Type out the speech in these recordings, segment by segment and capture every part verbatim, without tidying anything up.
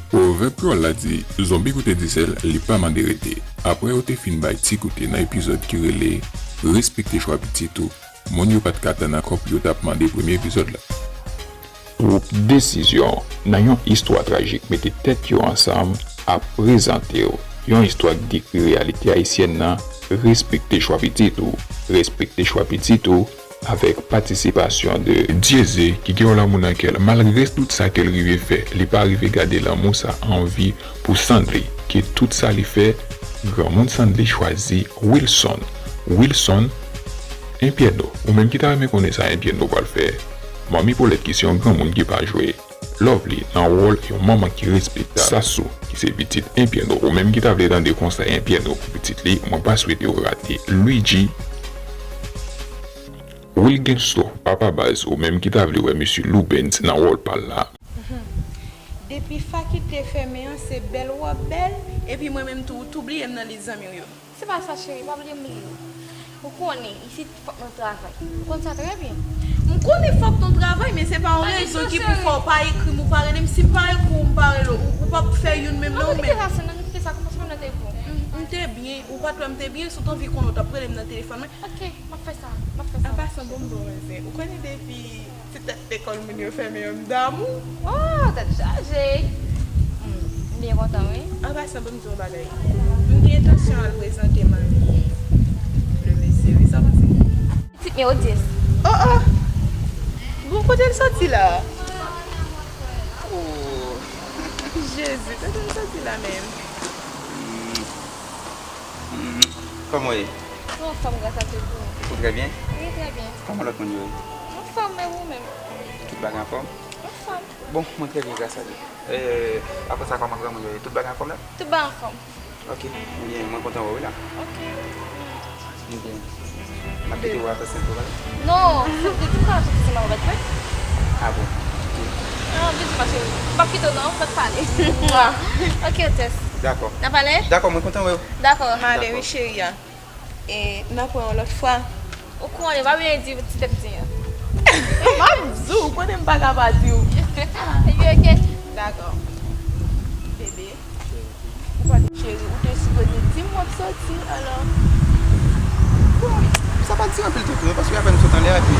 Pwovèb kreyòl la di, zonbi koute disèl, li pa mande rete. Apre yo te fin bay ti koute nan epizòd ki rele Respekte chwa pitit ou, moun yo pa t ka tann ankò pou yo t ap mande premye epizòd la. Twoup Desizyon, nan yon istwa trajik, mete tèt yo ansanm ap prezante w yon istwa k dekri reyalite ayisyèn nan, Respekte chwa pitit ou. Respekte chwa pitit ou, avèk patisipasyon de Dieuze, ki gen yon lanmou nan kè l. Malgre tout sa ke l rive fè, li pa rive gade lanmou sa an vi pou Sandly, ke tout sa li fè, granmoun Sandly chwazi Wilson. Wilson, en pyè no. Ou menm ki ta renmen konnen sa en pyè no pral fè, Manmi Paulette ki se yon granmoun ki pa jwe. Lovely nan wòl yon manman ki respektab. Sasou, ki se pitit en pyè no. Ou menm ki ta vle tande konsèy en pyè no pou pitit li, mwen pa swete w rate. Luigi, Wilgensto, papa baz, ou menm ki ta vle wè mesye Lubens nan wòl pa l la. Depi fakilte fèmen an, se bèl w ap bèl, epi mwen menm tou, ou tou bliye m nan lis zanmi w yo. Se pa sa, cheri, pa bliye m bliye w. Ou konnen, isit fòk nou travay. Ou konn sa trè byen. M konnen fòk nou travay, men se pa yon rezon ki pou fè w pa ekri m, ou pa rele m. Si m pa ekri w, m pa rele w, ou p ap fè youn menm nan ou menm. Ann nou kite sa, Sandra, ann nou kite sa, kòman semèn nan te ye pou ou? M te byen, ou pa t wè m te byen, si w t anvi konnen w t ap rele m nan telefòn mwen. Ok, m ap fè sa, m ap fè sa. An pasan, bon m bon manzè. Ou konnen depi ti tèt lekòl moun yo fèmen an, m damou. Oh, tèt chaje. M byen kontan, wi. An pasan, ban m di w yon bagay. M gen entansyon al prezante manmi le mesye, wi, sa w panse? Pitit mwen, Odyès. Oh, oh! Bon, kote l soti la? Oh, Jezi, kote l soti la menm? Kòman w ye? Mwen anfòm, gras a Dye, pou ou? Ou trè byen? Wi, trè byen. Kòman lòt moun yo ye? Anfòm, e ou menm? Tout bagay anfòm? Anfòm. Bon, mwen trè byen, gras a Dye. E, apre sa, kòman granmoun yo ye? Tout bagay anfòm la? Tout bagay anfòm. Ok, ebyen, mwen kontan wè w wi la. Ok. Ebyen, m ap kite w atò senk ou pale? Non, fòk de tout sa soti se mwen, ou mèt kwè. Ah bon? Ok. Ah, bizou, ma chérie. M p ap kite w non, fòk pale. Ok, Odyès. Dakò. N a pale? Dakò, mwen kontan wè w. Dakò. M ale wi, cheri a. E, n a pran yon lòt fwa. Ou konnen, pa bliye di ti tèt di an. M ap di w, ou konnen m pa ka pa di w. Epi, ok. Dakò. Bebe. Ou pa t cheri, ou te sipoze di m w ap soti, alò. Bon, sa pa t di anpil tan tou, non, paske apèn m sot anlè a, epi.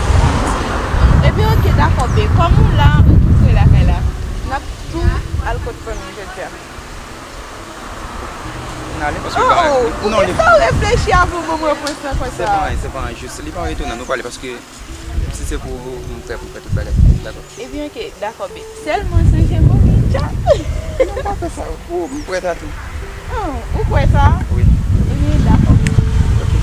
Epi, ok, dakò, be, kòm ou la, ou tou pre lakay la, n ap tou al kot fanmi jodi a. N ale, paske li pa. Oh, oh, poukisa w reflechi avan w ban m repons lan konsa? Se pa anyen, se pa anyen, jis, li pa etonan, nou pale, paske si se pou ou, m prè pou m fè tout bagay. Dakò. Ebyen, ok, dakò, be. Sèlman sonje mwen wi, dja. Non, pa fè sa. Ou, m prèt a tou. Oh, ou kwè sa? Wi. Ebyen, dakò. Ok.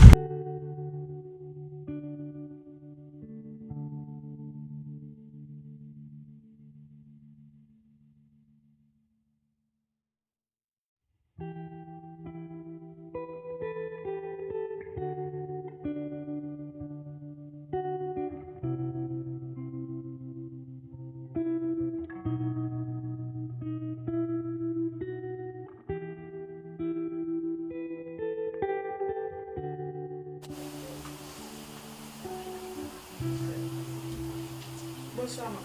Bonswa, man.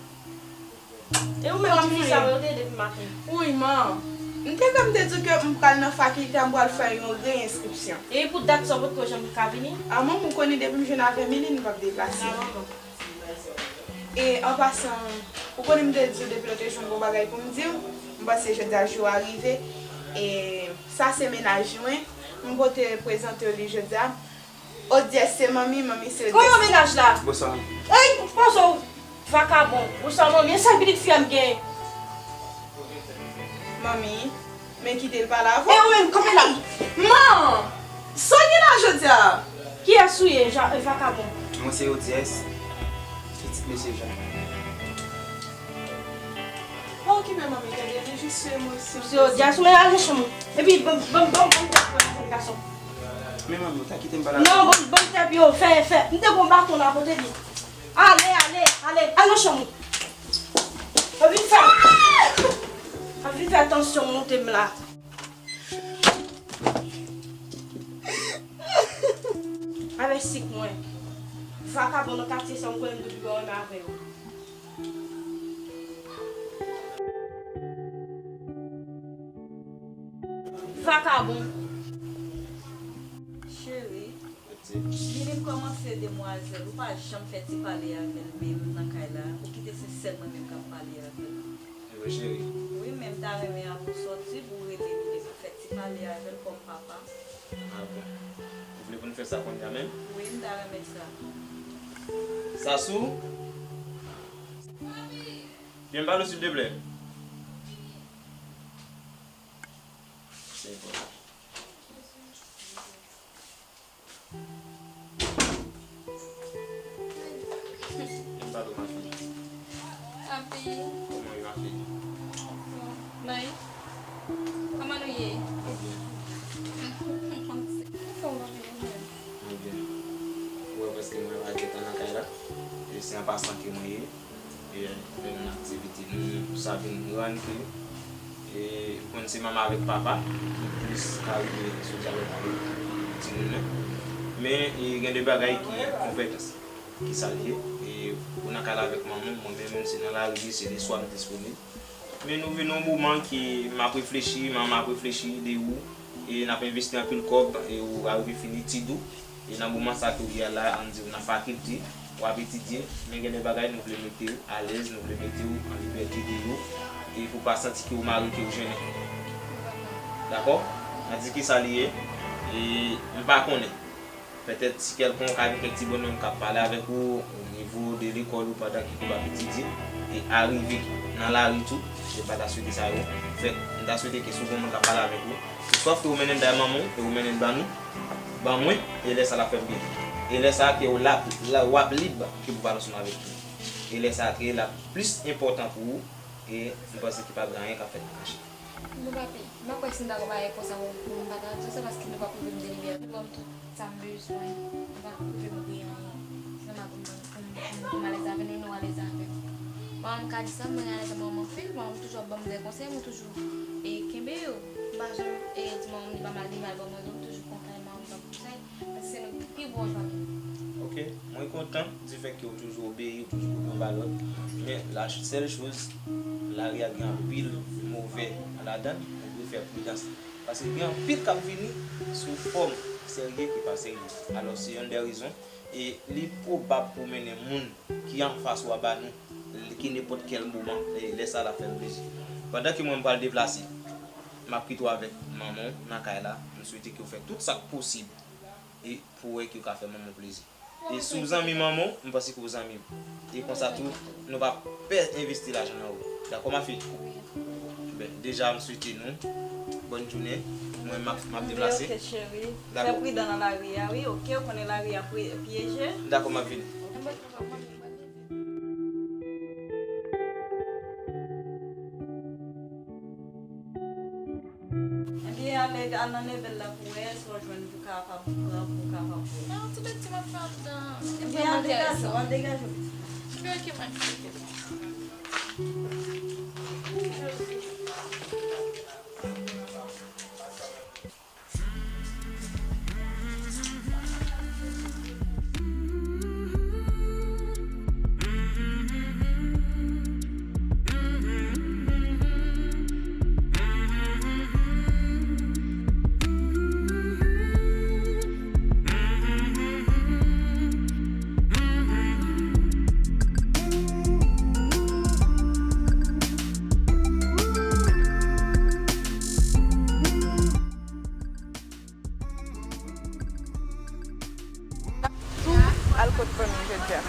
E ou menm, ti fi sa, ou te depi maten? Wi, man. M te kwè m te di w ke m pral nan fakilte a, m pral fè yon re-enskripsyon. E pou dat sa, ou potko janm ka vini? A, manman, ou konnen depi m jwenn avè Miline, m p ap deplase. A, manman. E, an pasan, ou konnen m te di w depi lòt jou m gen yon bagay pou m di w, m panse jodi a jou a rive. E, sa se mennaj mwen, m pote prezante w li jodi a. Odyès se manmi, manmi se Odyès. Kòman mennaj la? Bonswa. Ey, panse w vakabon. Bonswa manmi, e sèl pitit fi a m gen. Manmi, men kite l pale avè w. E ou menm, kanpe la. Man! Sa w gen la jodi a? Kiyès ou ye, ja, e vakabon? Mwen se Odyès, pitit mesye Jan. Pa okipe manmi, tande, li jis sou emosyon. Mesye Odyès, ou menm al nan chanm ou. Epi, ban, ban, ban, ban, ban, ban, gason. Men manmi, ou ta kite m pale avè w. Non, ban, ban tèt yo, fè, fè. M te gon baton la pote li. Ale, ale, ale, al nan chanm ou. Anvi fè, anvi fè tansyon monte m la. Avèk sik mwen. Vakabon nan katye sa, m konnen m te pi pa renmen avè yo. Vakabon. Cheri, li menm kòmanse demwazèl, ou pa janm fè ti pale avè l menm nan kay la, ou kite se sèl mwen menm k ap pale avè l. Ewe cheri. Wi, men m ta renmen avan w sòti pou w rele li, pou w fè ti pale avè l kòm papa. Ah bon. Ou vle pou n fè sa kounye a menm? Wi, m ta renmen sa. Sasou? Byen pale w silteplè. Se bon. Byen pale w, ma fille. Papi. Kòman w ye, ma fille? Bon. May. Kòman nou ye? Nou byen. Anfòm, papi, nou menm. Nou byen. Ou wè prèske mwen pa gentan nan kay la. E se an pasan ke mwen ye. E, fè yon aktivite nou, sa vin rann ke, e, konn se manman avèk papa ki plis ka rive sou dyalòg avèk timoun nan. Men, e, gen de bagay ki konpetans, ki sa l ye. E, ou nan kay la avèk manman w, mwen menm, se nan lari m ye, se leswa m disponib. Men nou vin nan yon moman ke m ap reflechi, manman ap reflechi de ou, e n ap envesti anpil kòb, e ou arive fin etid ou, e nan moman sa ke w ye a la, ann di w nan fakilte, w ap etidye, men gen de bagay nou vle mete w alèz, nou vle mete w an libète de yo, e pou w pa santi ke w mare, ke w jennen. Dakò? Ann di ki sa li ye, e m pa konnen. Petèt, si kèlkonk, avèk kèk ti bonnonm k ap pale avèk ou, o nivo de lekòl ou, pandan ke w ap etidye, e arive nan lari tou, se pa ta swete sa yo. Fèt, m ta swete ke si w gen moun k ap pale avèk ou, se swa ke ou mennen l bay manman w, e ou mennen l ban nou, ban mwen, e lè sa l ap fè m byen. E lè sa ke w la, la, w ap lib ke pou pale ansanm avèk li. E lè sa ke l ap plis enpòtan pou ou, e m panse ke p ap gen anyen k ap fèt nan kache. Bon, papi, m pa kwè si m ta ka bay konsèy pou, pou m pa ta di sa, paske nou p ap rive m delibere. Nou ban m tout sa m bezwen, nou p ap rive m griyen anyen. Se nòmal pou m, pou m, pou m, pou m alèz avè nou, nou alèz avè m. Manman m ka di sa, mwen alèz ak manman m anpil, manman m toujou ap ban m de konsèy, mwen toujou, e, kenbe yo. M pa janm, e, di manman m li pa mal, li mal ban mwen, non, m toujou kontan lè manman m ban m konsèy. Se nou pi bon zanmi. Ok, mwen kontan di fèt ke w toujou obeyi, w toujou koute yon ba lòt. Men la sèl choz, lari a gen anpil move ladan l, ou dwe fè pridans. Paske gen anpil k ap vini sou fòm serye ki pa serye. Alò, se yonn dè rezon, e li pwobab pou mennen moun ki anfas ou a ba nou, ki nenpòt kèl moman, e lè sa l ap fè m plezi. Pandan ke mwen m pral deplase, m ap kite w avèk manman w nan kay la, m swete ke w fè tout sa k posib. E pou wè ke w ka fè manman w plezi. E si w zanmi manman w, m panse ke w zanmi m. E konsa tou, nou pa pè envesti lajan nan ou. Dakò, ma fille? Ben, deja, m swete nou bòn jounen. Mwen, m ap, m ap deplase. Ok, cheri. Dakò. Fè pridan nan lari a, wi, ok? Ou konnen lari a pyeje. Dakò, m ap vini. Ebyen, ale, al nan nev èd la pou wè sa w jwenn pou kapab pran, pou kapab voye. E yon ti bèt ti m ap fè anndan. Ebyen, al degaje w, al degaje w, pitit. Ebyen, ok, mwen. Tou al kot fanmi jodi a.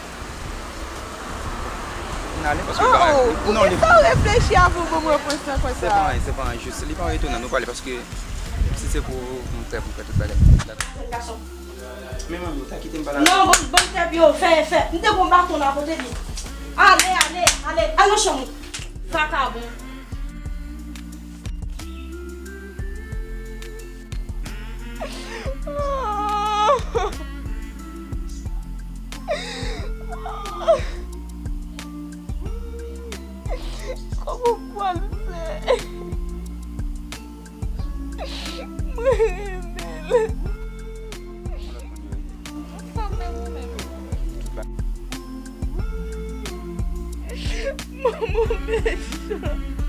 N ale paske li pa, oh, non, li, poukisa w reflechi avan w ban m repons lan konsa? Se pa anyen, se pa anyen, jis li pa etonan, nou prale paske si se pou m fè, pou m fè tout bagay. Dakò. Men manmi, ou ta kite m pale avè l. Non, bon, bon, tèt yo, fè, fè. M te gon baton la kote li. Ale, ale, ale, al nan chanm ou. Vakabon. Kòman m pral fè? Mwen renmen l. Sa menm ou menm. Manman mechan.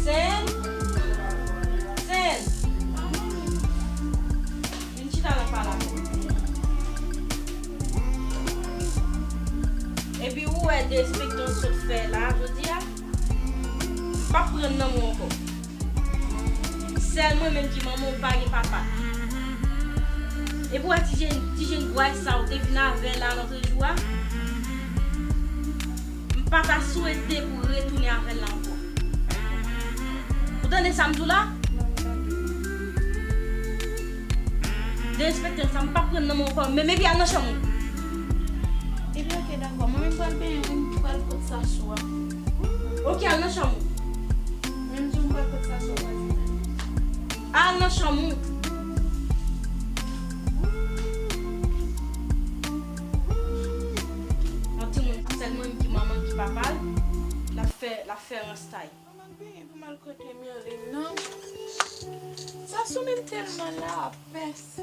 Sèn! Sèn! Vin chita nan pale avè m. Epi ou wè derespektan w sot fè la jodi a? M p ap pran nan men w ankò. Sèl mwen menm ki manman w, ou pa gen papa. Epi w wè ti jenn, ti jenn gway sa ou te vin avè l la lòt jou a? M pa ta swete pou retounen avè l la ankò. Ou tande sa m di w la? Derespektan sa, m p ap pran nan men w ankò. Men, men, epi al nan chanm ou. Epi, oke, dakò. Mwen menm pral benyen, mwen pral pot sa sou a. Oke, al nan chanm ou. Menm jan m pral pot sa sou a, pral di. Al nan chanm ou. Yon timoun sèl mwen ki manman ki papa l, l ap fè, l ap fè rans tay. Manman benyen pou m al kote Mirline nan. Sa sou menm tèlman lapès.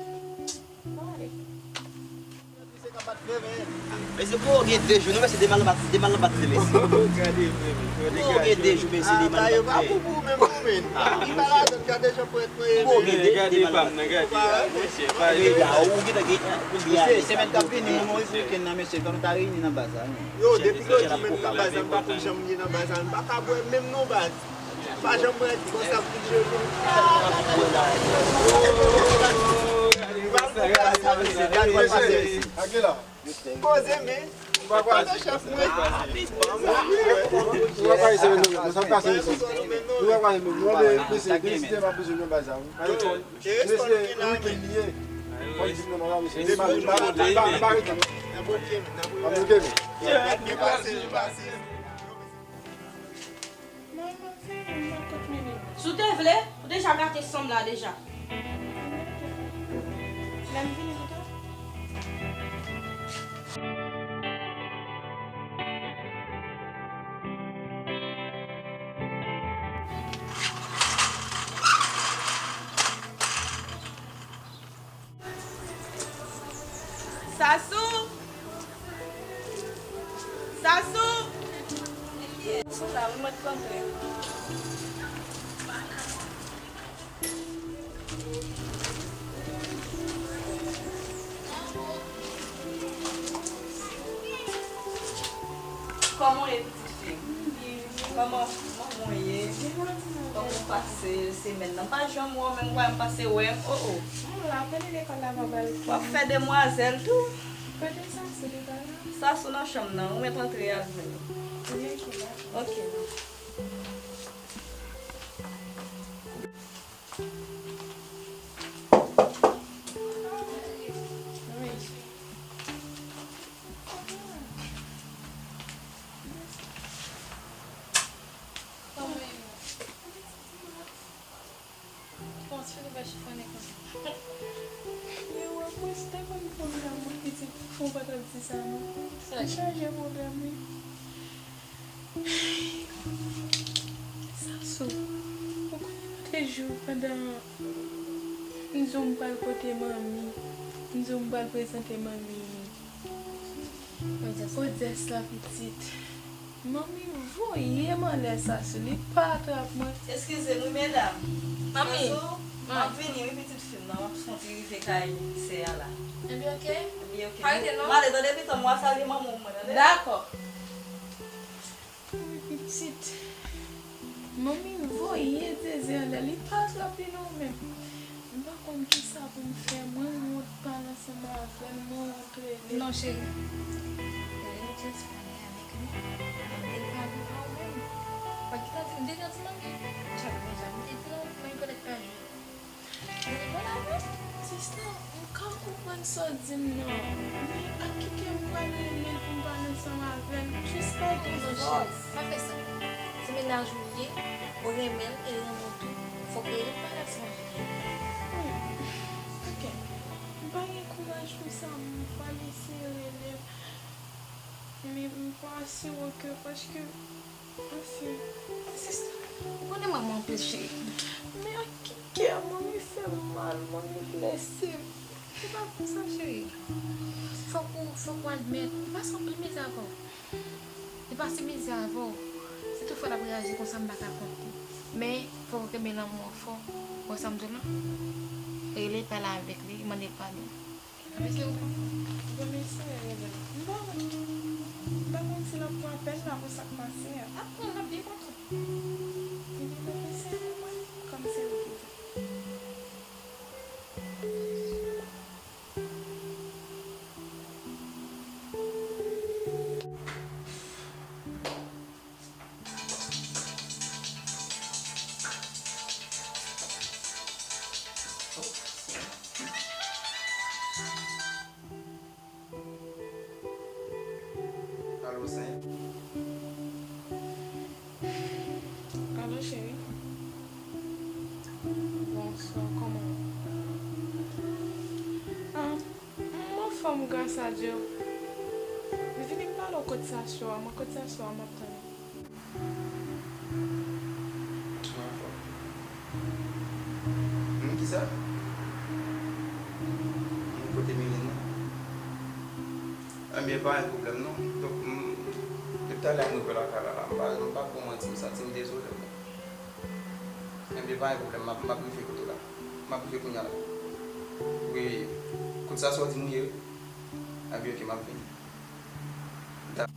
Why? Mesye, pou ou gen de jou, non, mesye, demal nan bat, demal nan bat fè, mesye. Gade, mesye, pou ou gen de jou, mesye, demal nan bat fè. Pou ou gen de, demal nan bat fè. Gade pa m nan, gade, mesye, pa. Mesye, semèn k ap vini, mwen mwen weekend nan, mesye, fò nou ta reyini nan baz la, non. Yo, depi lòt jou menm nan baz la, m pa konn janm ye nan baz la, m pa ka bwè menm non baz. Pa janm wè konsa pou je nou. Poze men. Ou pa kwè se nou menm, sa pase isit. Ou pa kwè se nou menm. Mwen de mesye, deside m ap bezwen nan baz la. Mesye, weekend li ye. Fò di non, non, mesye. Depi ou pa, pa, pa rete. Nan bloke men, nan bloke men. Manman, fè yon makòt mini. Si w te vle, ou deja gate sanm la deja. Lè m vini pito. Sasou! Sasou! Sou la, wi, mwen t kontre. Kòman w ye, pitit fi m? Kòman, kòman w ye? Kòman w pase semèn nan? M pa janm wè w, men m kwè m pase wè m. O, o. M la, kote lekòl la pa bal. W ap fè demwazèl tou. Kote Sasou, li pa la? Sasou nan chanm nan, ou mèt antre al jwenn li. Li antre la. Oke. Bon, si li pa chifonnen konsa. Men w ap wè, si ta konn fanm nan, mwen pitit, fò w pa t ap di sa non. Sa chaje pwoblèm wi. Sasou, ou konnen lòt jou pandan m di w m pral kote manmi, m di w m pral prezante manmi Odès la pitit. Manmi voye m anlè Sasou, li pa trap mwen. Eskize m wi medam. Manmi. Sasou, m ap vini wi pitit fi m nan, m ap fon ti rive kay sè a la. Ebyen oke. Ebyen oke. Pa rete non. M ale tande pitan m, w a salye manman w mwen tande. Dakò. Wi pitit. Manmi voye Zeze anlè, li pa trap li non menm. M pa konn kisa pou m fè, mwen wont pale ansanm avè l, mwen wont rele l. Non cheri. Gade yon ti espwa li avèk li. Mwen te pale pa ou menm. Pa kite di m deja di manmi. Chak deja m te di l mwen pètèt pa jwe. Sista, m ka konprann sa w di m nan, men ak ki kè m pral rele l pou m pale ansanm avè l? M jis pa gen fòs. Pa fè sa. Se mennaj ou l ye, ou renmen l e l renmen w tou. Fòk w rele l pale ansanm avè l. Hmm. Oke. Pa gen kouraj pou sa, m pral eseye rele l. Men m pa asire ke, paske, anfen. Sista, ou konnen manman anpil, cheri. Men ak ki kè, manmi fè m mal, manmi blese m. Se pa konsa, cheri. Fòk ou, fòk ou admèt, m pase anpil mizè avè w. Li pase mizè avè w. Si toutfwa l ap reyaji konsa, m pa ka kont li. Men, fòk ou kenbe lanmou an fò. Ou wè sa m di w lan? Rele, pale avèk li, mande l padon. Mesye, ou konprann? Bon, mesye, rele l. M pa, m pa konn si l ap pran apèl la pou sa k pase a. L ap pran, l ap byen kontan. Ebyen, mwen eseye konprann, kòm se ou ki di. Alo, Sen. Alo, cheri. Bonswa, kòman w? Ah, m anfòm, gras a Dye. Vini m pale w kotisasyon an, mwen kotisasyon an, m ap tann ou. Ou anfòm? Hmm, kisa? Hmm, kote Miline nan? Ebyen, pa gen pwoblèm non. Donk, m, depi talè a m rive lakay la, la, m pa, m pa bon manti, m santi m dezole, wi. Ebyen, pa gen pwoblèm, m ap, m ap rive kote w la. M ap rive kounye a la. Wi, kote sa sòti m ye, wi. Ebyen, oke, m ap vini. Da-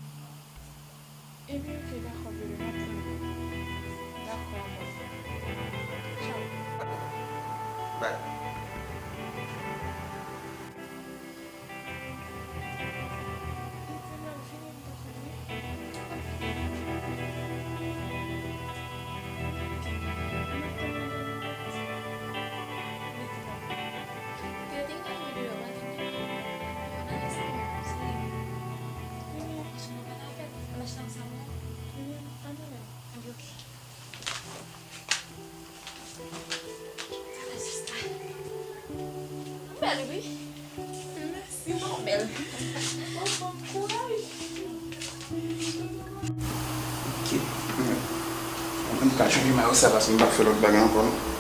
Ebyen, oke, dakò, bebe, m ap tann ou. Dakò, amò. Tchaw. Bye. Ou bèl, wi. Mèsi. Ou bèl. Ou ban m kouraj. Ok. Mwen ka chanje mayo sa paske m pa fè lòt bagay ankò non.